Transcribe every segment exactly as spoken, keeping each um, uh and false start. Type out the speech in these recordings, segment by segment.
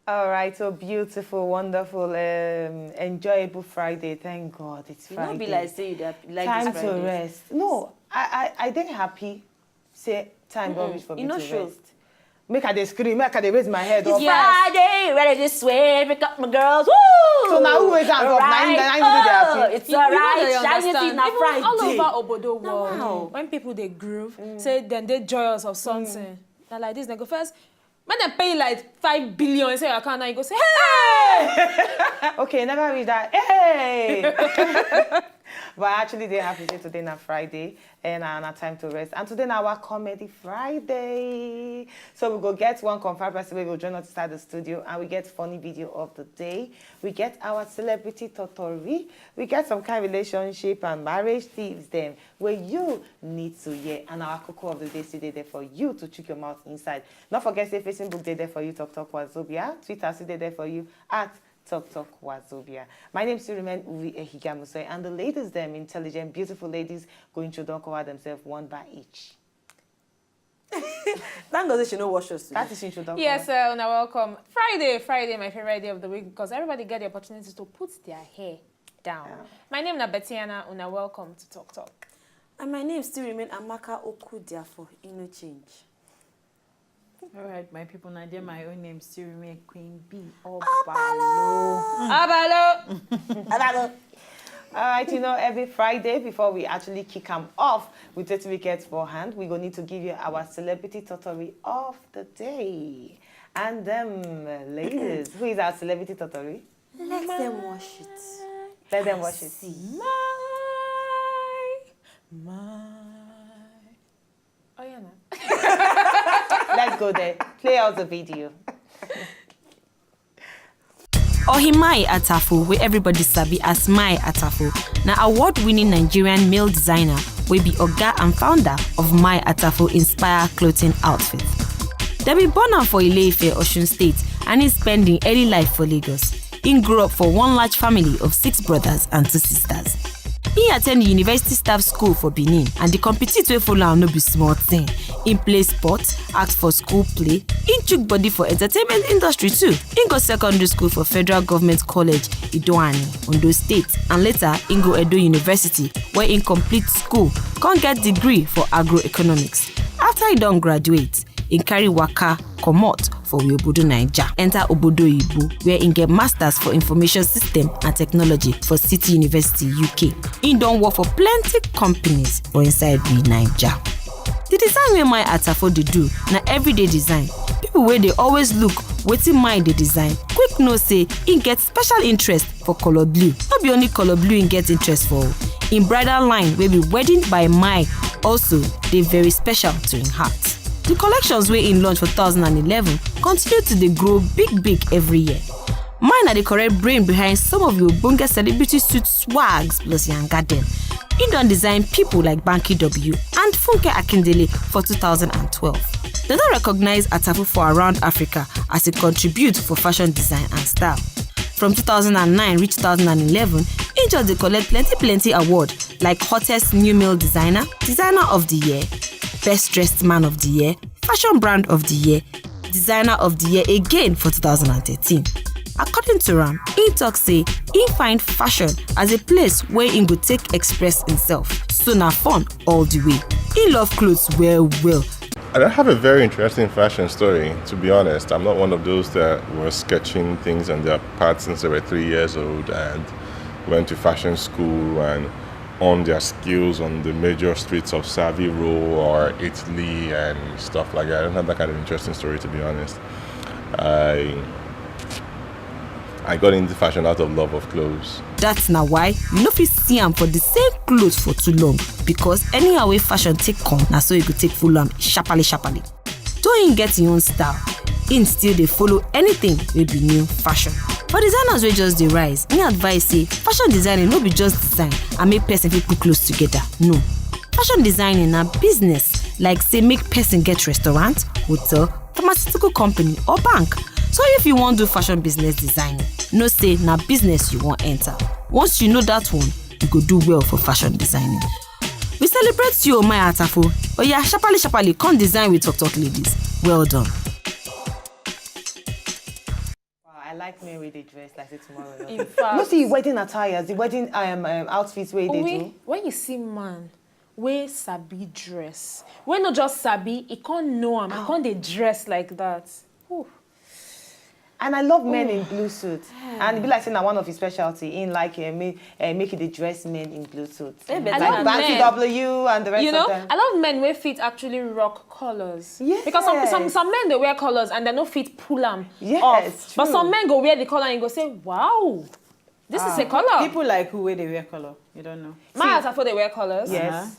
All right, so beautiful, wonderful, um, enjoyable Friday. Thank God it's You know, Friday. Be like say you dey like Time this to Friday. Rest. No, I, I, I dey happy. Say time don reach for You me know, to show. Rest. Make I dey scream, make I dey raise my head up. Friday, ready this way, pick up my girls. Woo! So now who wake am up? Na him- na him do the Alright. happy. Oh, it's You know, alright. you Shall you see understand. Na Even Friday? All over obodo Now, world, wow. When people dey groove, say then they joyous of something. Now like this, they go first. When they pay like five billion inside your account, now you go say, hey! Okay, never reach that. Hey! But I actually dey happy say today na Friday and uh, na time to rest. And today na our comedy Friday. So we go get one confirmed person wey go join us inside the studio, and we get funny video of the day. We get our celebrity totori. We get some kind relationship and marriage tips dem wey you need to hear. And our koko of the day still dey there for you to chook your mouth inside. No forget say Facebook dey there for you, Talk Talk Wazobia. Twitter still dey there for you at Talk Talk Wazobia. My name still remain Uvi Ehigamusoi, and the ladies dem, intelligent, beautiful ladies, go introduce cover themselves one by each. Thank God say she no wash us today. That is introduction. Yes, uh, una welcome. Friday, Friday, my favorite day of the week because everybody get the opportunity to put their hair down. My name na Betiana. Una welcome to Talk Talk. And my name still remain Amaka Okudia for Inno Change. All right, my people, now there my own name still remain Queen B. Obalo. Abalo. All right, you know, every Friday before we actually kick am off with what we get for hand, we go need to give you our celebrity totori of the day. And them ladies, who is our celebrity totori? Let them wash it. Let them wash it. My, my. Oh yeah, na. Let's go there. Play out the video. Ohimai Atafo, wey everybody sabi as Mai Atafo, na award-winning Nigerian male designer wey be oga and founder of Mai Atafo Inspire clothing outfit. Dem bin born am for Ile-Ife, Osun State, and im spend im early life for Lagos. Im grow up for one large family of six brothers and two sisters. Im attend the University Staff School for Benin, and the competition wey follow am no be small thing. Im play sports, act for school play, im chook body for entertainment industry too. Im go secondary school for Federal Government College, Idoani, Ondo State, and later im go Edo University, where im complete school, come get degree for agroeconomics. After im don graduate, im carry waka comot for we obodo Naija, enter obodo Oyibo, where im get masters for information system and technology for City University, U K. Im don work for plenty companies for inside we Naija. The design wey Mai Atafo dey do na everyday design. People wey dey always look wetin Mai dey design quick know say im get special interest for color blue. No be only color blue im get interest for o. Im bridal line wey be Wedding by Mai also dey very special to im heart. The collections wey im launch for two thousand and eleven continue to dey grow big big every year. Mai na the correct brain behind some of the ogbonge celebrity suit swags plus yanga dem. Im don design people like Banky W and Funke Akindele for two thousand and twelve. Dem don recognize Atafo for around Africa as e contribute for fashion design and style. From two thousand and nine reach two thousand and eleven, im just dey collect plenty plenty award like hottest new male designer, designer of the year, best dressed man of the year, fashion brand of the year, designer of the year again for two thousand and thirteen. According to am, im talk say im find fashion as a place where im go take express himself. So na fun all the way. Im love clothes well well. I don't have a very interesting fashion story, to be honest. I'm not one of those that was sketching things on their parts since they were three years old and went to fashion school and honed their skills on the major streets of Savile Row or Italy and stuff like that. I don't have that kind of interesting story, to be honest. I I got into fashion out of love of clothes. That's na why you no fit see am for the same clothes for too long, because anyhow wey fashion take come, na so e go take follow am sharply sharply. Though im get im own style, im still dey follow anything wey be new fashion. For designers wey just dey rise, im advice say fashion designing no be just design and make person fit put clothes together. No. Fashion designing na business, like say make person get restaurant, hotel, pharmaceutical company or bank. So if you wan do fashion business designing, know say na business you wan enter. Once you know that one, You go do well for fashion designing. We celebrate you, my Atafo. Oh yeah, sharply, sharply, come design with Tok Tok ladies. Well done. Wow, I like men wey dey dress like say tomorrow no In dey. fact- No see wedding attires, the wedding um, um, outfits wey dey Owi, do. When you see man wey sabi dress, wey no just sabi, e come know am, e come dey dress like that. Ooh. And I love men in blue suits. And e be like say na one of his specialty. In like uh, me, uh, make it dey dress men in blue suits. Hey, Like better than Banky men. W and the rest You of know, them. I love men wey fit actually rock colors. Because some, some Yes. some men dey wear colors and they no fit pull am Yes, off. But true. Some men go wear the color and you go say, "Wow, this is a color." People like who wey dey wear color? You don't know. My Atafo dey wear colors. Yes. Uh-huh.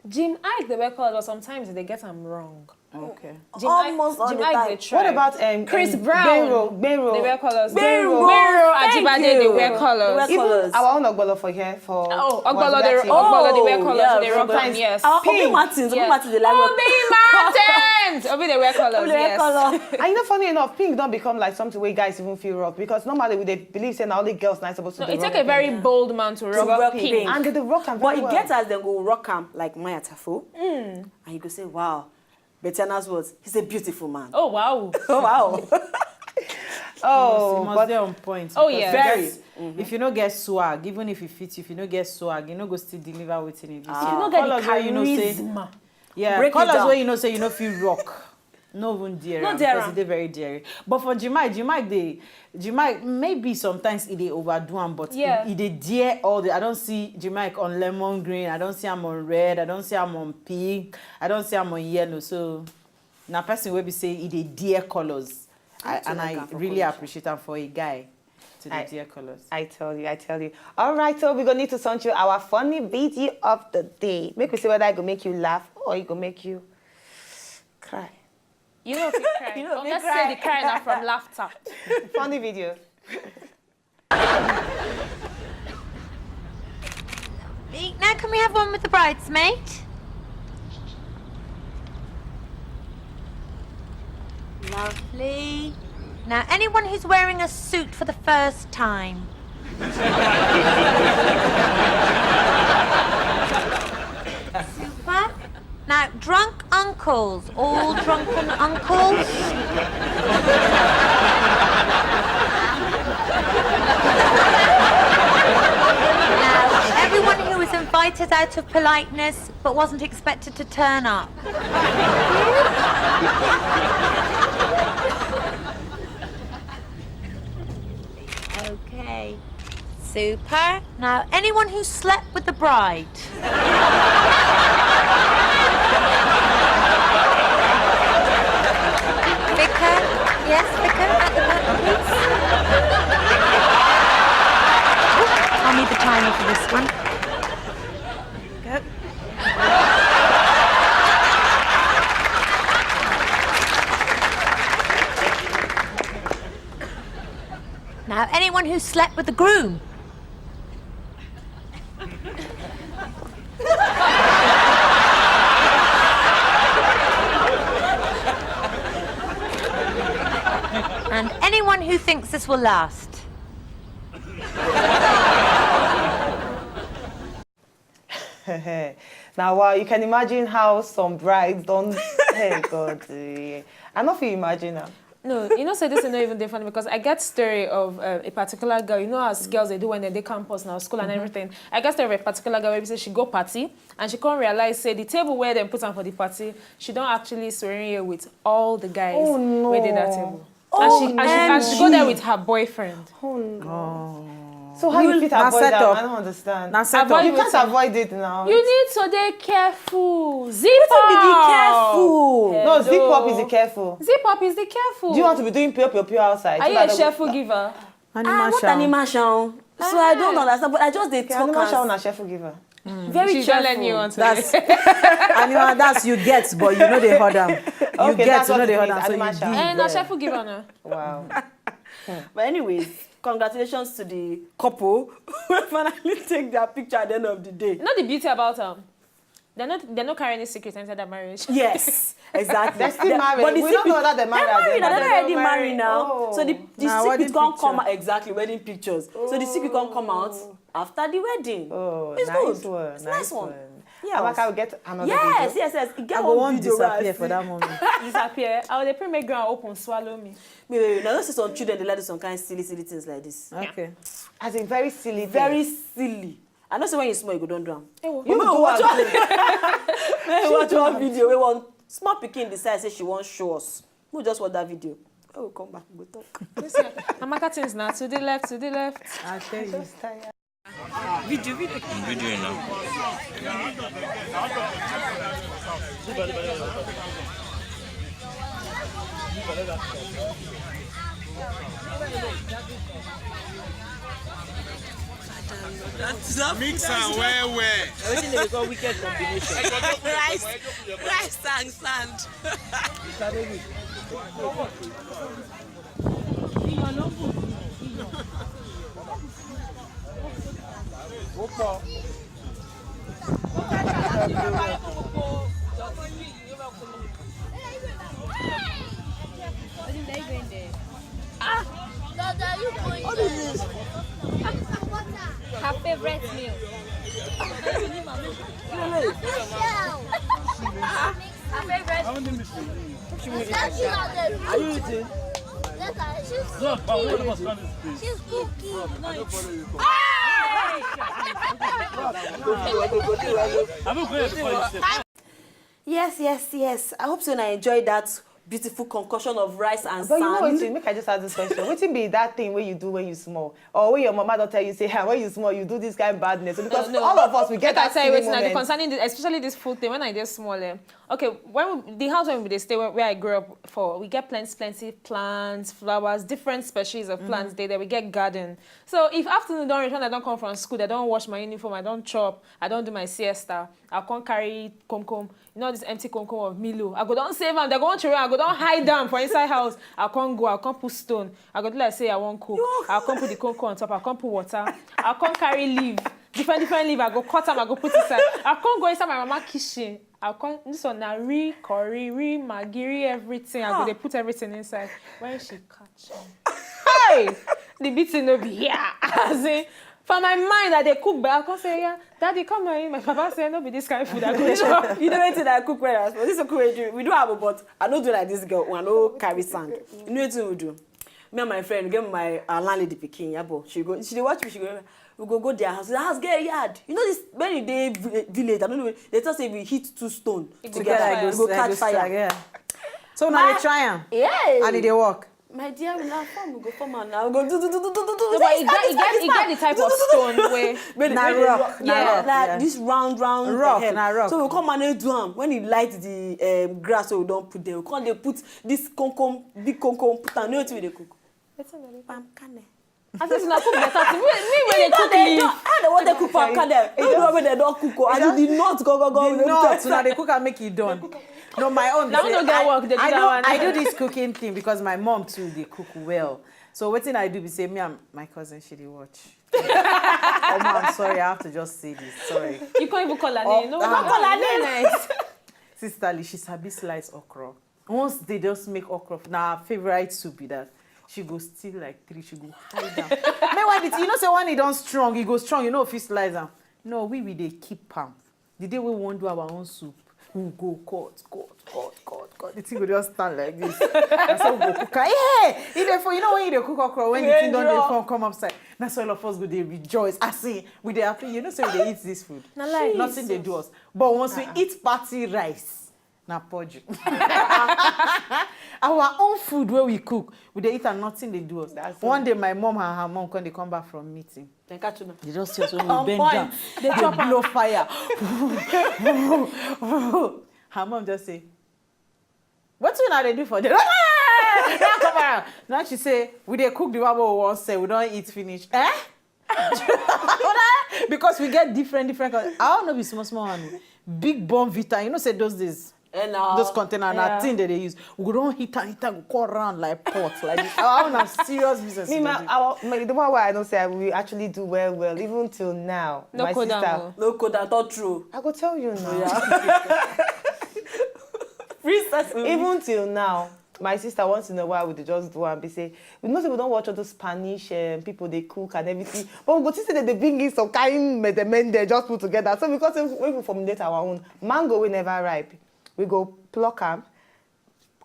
Jim Iyke dey wear colors, but sometimes they get am wrong. Okay. Jim Almost Iyke, all Jim the Iyke time. Dey try. What about um, Chris um, Brown? Gbero, Gbero. They wear colors. Gbero. Gbero Thank Ajibade you. Dey wear colors. They wear Even colors. Our own Ogbolo for here for Oh, Wazobia Ogbolo dey T V. Ogbolo dey wear Oh, colors. yeah, They rock Ogbolo. am. Yes. Our Pink. Obi Martins, Obi Yes. Martins, they like Obi Martins. Obi dey wear colors. Obi dey wear Yes. color. And you know, funny enough, pink don become like something wey guys even feel rock because normally we dey believe say na only girls na supposed to No, dey it rock take a very pink. bold man to rock, rock pink. pink. And they dey rock am But very e well. Get as dem go rock am like Maya Tafo. And you go say, wow, Betiana's words, he's a beautiful man. Oh wow. Oh, wow. Oh, It must but be on point. Oh, Because yeah. Very. If, if you no get swag, even if you fit, if you no get swag, you no go still deliver wetin you be. Ah. You no get the Colors wey you know say, charisma. yeah, Break it colors down. Wey you know say you no fit rock. No even dare No am, dare because am. E dey very dare. But for Jemai, Jemai dey Jemai maybe sometimes e dey overdo am, but Yeah. e dey dare all the. I don see Jemai on lemon green. I don see am on red. I don see am on pink. I don see am on yellow. So na person wey be say e dey dare colors. I, Need to and like I am for really colors. Appreciate am for a guy to dey I- dare colors. I tell you, I tell you. All right, so we're gonna need to send you our funny video of the day. Make we see whether it go make you laugh or it go make you cry. You know if you cry. You know if you Unless cry. Say the cry na from laughter. Funny video. Now, can we have one with the bridesmaid? Lovely. Now, anyone who's wearing a suit for the first time? Super. Now, drunk uncles, all drunken uncles. Now, everyone who was invited out of politeness but wasn't expected to turn up. Okay. Super. Now, anyone who slept with the bride? Vicar? Yes, Vicar? At the back, please. Oop, I'll need the timer for this one. Go. Now, anyone who slept with the groom? And anyone who thinks this will last? Now, wow, you can imagine how some brides don't. Hey, God, eh. I no fit imagine am. No, you know, say this is not even different because I get story of uh, a particular girl. You know, as girls they do when they dey campus now, school and everything. I get story of a particular girl where say she go party and she can't realize say the table where they put on for the party, she don't actually swearing here with all the guys Oh, no. where they that table. And she, and, she, and she go there with her boyfriend. So how you fit Na avoid set that? Up. I don't understand. Na set Avoid up. You wetin? Can't avoid it now. You need to dey careful. Zip Wetin be the up. Careful? No, zip up is the careful. Zip up is the careful. Do you want to be doing pure pure pure outside? Are So you that a the- cheerful giver? Ah, what animal show? So I don't understand, but I just dey Okay, talk animal show am. Na cheerful giver. Very She don't let cheerful. You want to. That's animal. That's you get, but you know they hold them. You Okay, get, that's you know what they it hold is, them. So you animal show. give. Eh, na cheerful giver na. Wow. But anyways, congratulations to the couple who finally take their picture at the end of the day. You know the beauty about them? They no, they no carry any secret inside that marriage. Yes, exactly. They're still married. But the We secret, don't know that they're married. They're married. They're They're already still married married. now. Oh. So the, the Nah, secret wedding can't picture. Come out exactly, wedding pictures. So the secret can't come out. after the wedding. Oh, It's nice good. One. It's Nice nice one. one. Yeah. Amaka, we get another Yes, video. Yes, yes. E I get go one wan video wey I disappear for see. That moment. Disappear. I will dey pray make ground open, swallow me. Wait, wait, wait. Now, you see some children, they like do some kind of silly, silly things like this. Okay. As in very silly. Very Things. Silly. I know say when you small, you go don do am. Ewo. You But do watch am. what, when you watch one video, we want small pikin decide say she wan show us. We just watch that video. When we come back, we go talk. Amaka things now to the left, to the left. I tell you. Just tired. Video, video. I'm videoing now. Mix am well well. Wetin dey call wicked combination? Rice, rice and sand. Her favorite meal. Her favorite. Are you eating? She's cooking. Yes, yes, yes. I hope so. I enjoy that beautiful concoction of rice and But you know sand. Wetin? Make I just ask this question. Wetin be that thing wey you do when you small, or when your mama don tell you say, "Ha, when you small, you do this kind of badness." Because No, no. all of us we get Make I that tell you silly wetin I do moment. Concerning this, especially this food thing. When I dey small, eh? Okay, when we, the house when we dey stay, where, where I grew up for, we get plenty, plenty plants, flowers, different species of plants. They, there we get garden. So if afternoon don reach, when I don come from school, I don wash my uniform, I don chop, I don do my siesta, I come carry come come. You know this empty come come of Milo. I go don save am. They go wan throw am. I go don hide am for inside house. I come go. I come put stone. I go do like say I wan cook. I come put the come come on top. I come put water. I come carry leaf. Different different leaf. I go cut am. I go put inside. I come go inside my mama kitchen. I come this one na re curry, re maggi, re everything. I go dey put everything inside. When she catch am, hey, the beating no be here. As in, for my mind, I dey cook, but I come say, "Yeah, daddy, come on in." My papa say, "No be this kind of food I go chop." You know wetin I cook well as well. This is cook we do. We do have, but I no do like this girl. I no carry sand. You know wetin we do? Me and my friend, get my uh, landlady pikin, yeah, but she go, she dey watch me. She go, we go go their house. The house get yard. You know this when you dey vi- village. I don't know. They tell say if you hit two stone It together, go it go Like catch this, fire. Like, yeah. So now they try am, Yeah. And e dey work. My dear, we na farm, we go farm am now. We go do do do do do do do. No, but e get, e get, e get the type of stone where When Na when they rock, ro- na yeah, rock, na yeah. This round round Rock, eh, na rock. So we come and do am when e light the um, grass wey we don put there. We come dey put this come come big come come put am. You know wetin we dey cook? Palm kernel. I said, "Una cook better thing." Me, me when they cook They leaf. don, how they wan take cook palm kernel? No, no, when they don cook o. And the nut go go go. The nut, now they cook and make it done. No, my own. Now say, we no get I, work, they do I that do, one. I do this cooking thing because my mom too, they cook well. So wetin I do be say me and my cousin she dey watch. Oh, I'm sorry, I have to just say this. Sorry. You can't even call her Oh, name. No, ah. don't call her name. Nice. Sister Lee, she sabi slice okra. Once they just make okra, na her favorite soup be that. She go steal like three, she go hide am. Meanwhile, the thing, you know say when e don strong, e go strong, you know fit slice am. No, we we dey keep am. The day we wan do our own soup, we go cut, cut, cut, cut, cut. The thing go just stand like this. And so we go cook am. Yeah, e dey for, you know when you dey cook okra, when the thing don dey form come outside. Na so all of us go dey rejoice. As in, we dey happy. You know say we dey eat this food. Na lie. Nothing dey do us. But once we eat party rice, na purge. Our own food wey we cook, we dey eat and nothing dey do us. One day, my mom and her mom come dey come back from meeting. Dem catch una. They just see us when we bend down. They chop They blow fire. Her mom just say, "Wetin una dey do for there?" Now come around. Now she say, "We dey cook the one wey we wan sell. We don eat finish." Eh? Because we get different, different. Kind. I don't know, be small, small one. Big Bournvita. You know, say those days. Eh, na. Those container na Yeah. Thing that they use. We go don hit and hit and go round like pot like this. Our own na serious business. Me, we my, dey do. our, my, the one where I know say we actually do well, well, even till now. No my code sister. am. No code at all true. I go tell you now. Princess. Even till now, My sister, once in a while, we dey just do and be say, we know say we don't watch all those Spanish um, people they cook and everything, but we go see say they dey bring in some kind mede mende just put together. So because if, if we formulate our own mango, we never ripe. We go pluck am,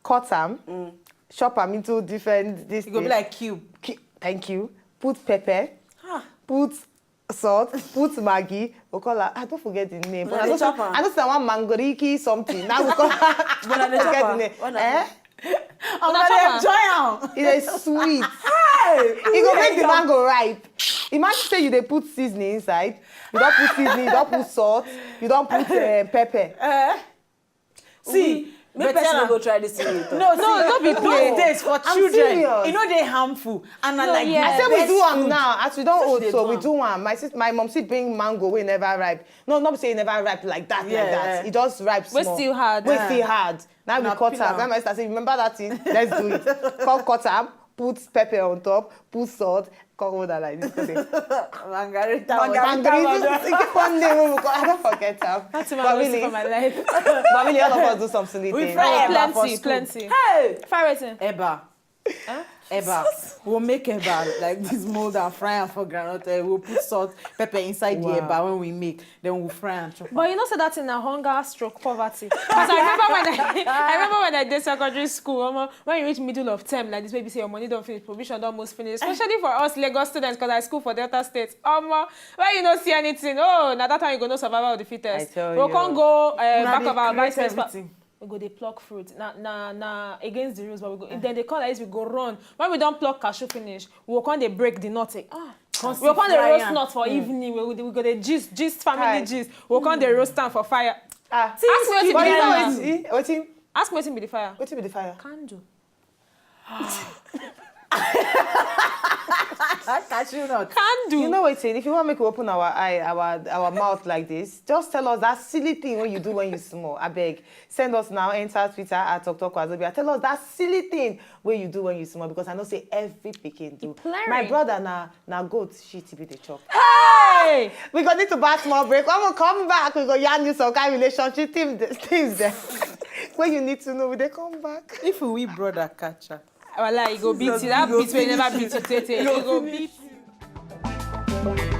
cut am, chop am into different this. E go be thing. Like cube. Ki- Thank you. Put pepper. Ah. Put salt. Put Maggi. We call her. I don't forget the name. But Una I dey know chop say- am. I know say one mangoriki something. Now we call her. Una dey chop Forget the am. name. Una Eh? Una chop dey am. Enjoy am. It is sweet. Hey, E go make the mango ripe. Imagine say you dey put seasoning inside. You don put seasoning. You don put salt. You don put um, pepper. Eh? See, make Better person na- no go try this thing later. No, see, no be those days for I'm children, serious. E no dey harmful and na No, like yeah. I say we best do am food. Now. As we don Such old, dey so do we am. Do am. My sister, my mom still bring mango wey never ripe. No, not say e never ripe like that, Yeah, like that. yeah. E just ripe Wey small. Still hard. Wey Yeah. still hard. Now we Na cut peel am. am. Now my sister say, remember that thing. Let's do it. Come cut am. Put pepper on top. Put salt. Come hold am like this. Okay. Margarita. Margarita, e keep on name wey we call. I don't forget am. That's my But really, really, for my life. but really, all of us do some silly We things. fry Oh, eba for plenty, school. Plenty. Hey, Fry wetin? Eba. Eba. We'll make eba like this mold and fry am for groundnut. Eh, we'll put salt, pepper inside Wow. The eba when we make. Then we'll fry and chop. But you know, say that in a hunger stroke poverty. Because I remember when I, I remember when I did secondary school. Omo, when you reach middle of term like this, maybe say your money don't finish, provision don almost finish. Especially for us Lagos students, because I school for Delta State. Omo, when you no see anything, oh, now that time you go no survival of the fittest. I tell we you. Can go uh, Una back dey of our create vice principal. Everything. We go dey pluck fruit. Na na na against the rules, but we go. If then they call us, we go run. When we don't pluck cashew finish, we go come dey break the nut. Eh, ah. Come We go come dey fry roast am. Nut for evening. We go dey, we go dey gist gist family Hi. Gist. We go come dey roast am for fire. Ah, See, ask me wetin but be you the know lamb. Wetin? Wetin? Ask me wetin be the fire. Wetin be the fire? Candle. Cashew nut. Candle. You know wetin? If you want make we open our eye, our our mouth like this, just tell us that silly thing wey you do when you small. Abeg, send us now. Enter Twitter at Talk Talk Wazobia. Tell us that silly thing wey you do when you small, because I know say every pikin do. Plenty. My brother na na goat shit be the chop. Hey! We go need to buy small break. When we come back, we go yarn you some kind relationship things, things there. When you need to know, we dey come back. If we brother catch her. Wala, e go beat you. That beat wey never beat you tete. E go beat you.